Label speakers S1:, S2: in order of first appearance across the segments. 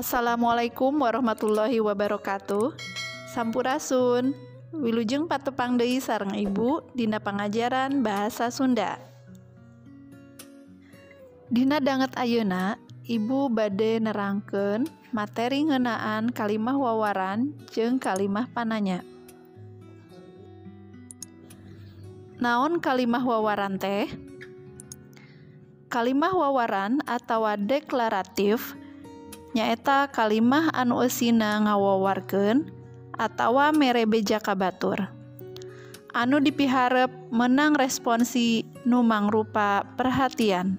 S1: Assalamualaikum warahmatullahi wabarakatuh. Sampurasun. Wilujeng patepang deui sareng Ibu dina pangajaran bahasa Sunda. Dina danget ayeuna, Ibu bade nerangkeun materi ngeunaan kalimah wawaran jeung kalimah pananya. Naon kalimah wawaran teh? Kalimah wawaran atawa deklaratif nyaeta kalimah anu eusina ngawawarkeun atawa mere beja ka batur anu dipiharep menang responsi nu mangrupa perhatian.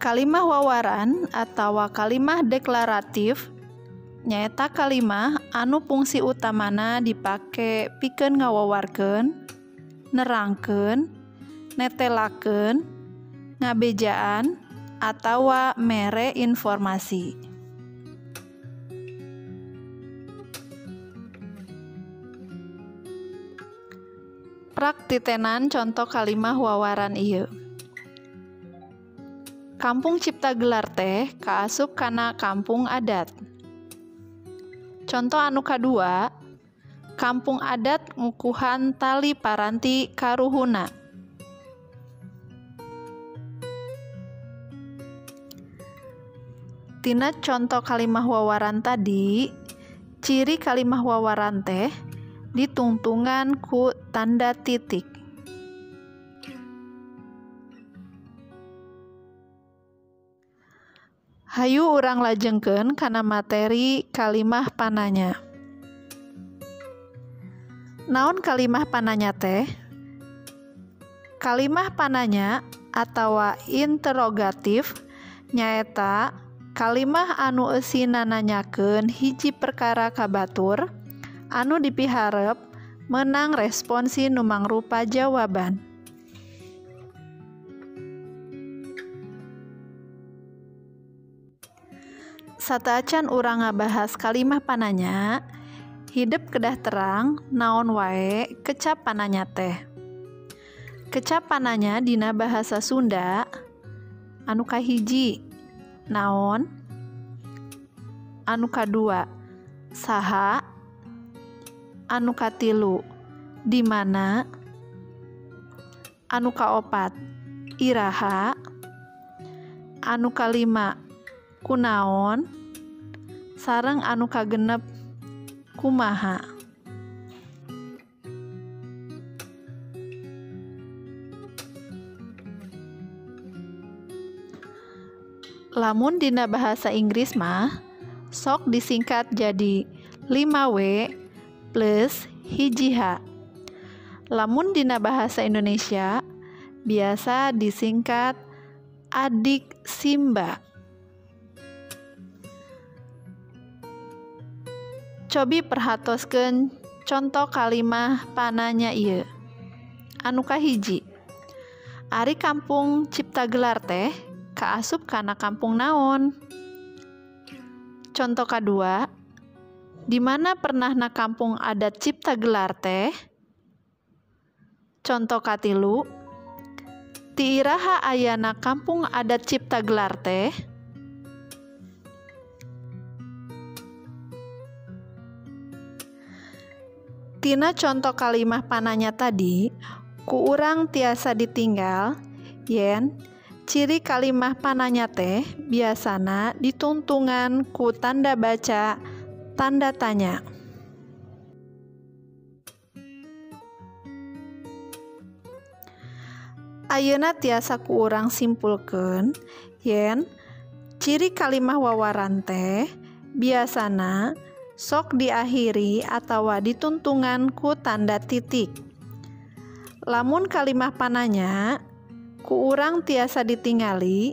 S1: Kalimah wawaran atawa kalimah deklaratif nyaeta kalimah anu fungsi utamana dipake pikeun ngawawarkeun, nerangkeun, netelakeun, ngabejaan, atawa mere informasi. Praktitenan contoh kalimah wawaran ieu. Kampung Ciptagelar teh kaasup kana kampung adat. Contoh anu kadua, kampung adat ngukuhan tali paranti karuhuna. Tina contoh kalimah wawaran tadi, ciri kalimah wawaran teh ditungtungan ku tanda titik. Hayu urang lajengkeun kana materi kalimah pananya. Naon kalimah pananya teh? Kalimah pananya atawa interrogatif nyaeta kalimah anu eusina nanyakeun hiji perkara ka batur anu dipiharep menang responsi nu mangrupa jawaban. Sateuacan urang ngabahas kalimah pananya, hidep kedah terang naon wae kecap pananya teh. Kecap pananya dina bahasa Sunda anu kahiji naon, anu kadua saha, anu katilu di mana, anu kaopat iraha, anu kalima kunaon, sareng anu kagenep kumaha. Lamun dina bahasa Inggris mah sok disingkat jadi 5W plus 1H. Lamun dina bahasa Indonesia biasa disingkat adik simba. Cobi perhatoskeun contoh kalimah pananya ieu. Anu kahiji, ari kampung Ciptagelar teh kaasup kana kampung naon? Contoh kadua, di mana pernahna kampung adat Ciptagelar teh? Contoh katilu, ti iraha ayana kampung adat Ciptagelar teh? Tina contoh kalimah pananya tadi, ku urang tiasa ditinggal yen ciri kalimah pananya teh biasana ditungtungan ku tanda baca tanda tanya. Ayeuna tiasa ku urang simpulkeun yen ciri kalimah wawaran teh biasana sok diakhiri atawa dituntungan ku tanda titik. Lamun kalimah pananya ku urang tiasa ditingali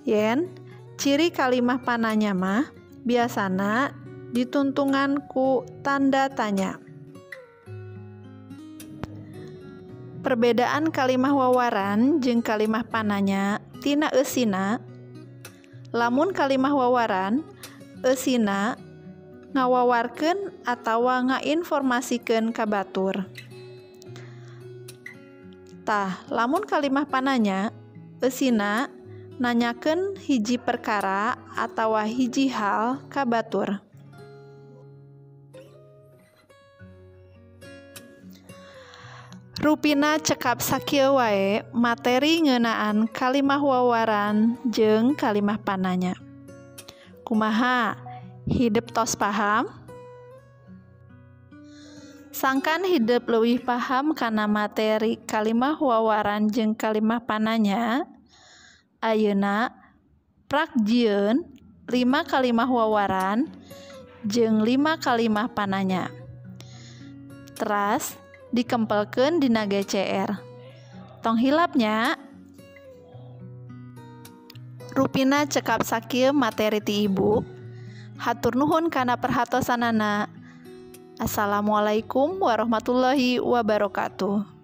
S1: yen ciri kalimah pananya mah biasana dituntungan ku tanda tanya. Perbedaan kalimah wawaran jeung kalimah pananya tina eusina. Lamun kalimah wawaran eusina ngawawarkeun atawa ngainformasikeun ka batur. Tah, lamun kalimah pananya Eusina nanyakeun hiji perkara atawa hiji hal ka batur. Rupina cekap sakieu wae materi ngeunaan kalimah wawaran jeung kalimah pananya. Kumaha? Hidep tos paham? Sangkan hidep leuwih paham kana materi kalimah wawaran jeung kalimah pananya, ayeuna prak jieun 5 kalimah wawaran jeung 5 kalimah pananya. Teras dikempelkeun dina GCR. Tong hilap nya. Rupina cekap sakieu materi ti ibu. Hatur nuhun kana perhatosanana. Assalamualaikum warahmatullahi wabarakatuh.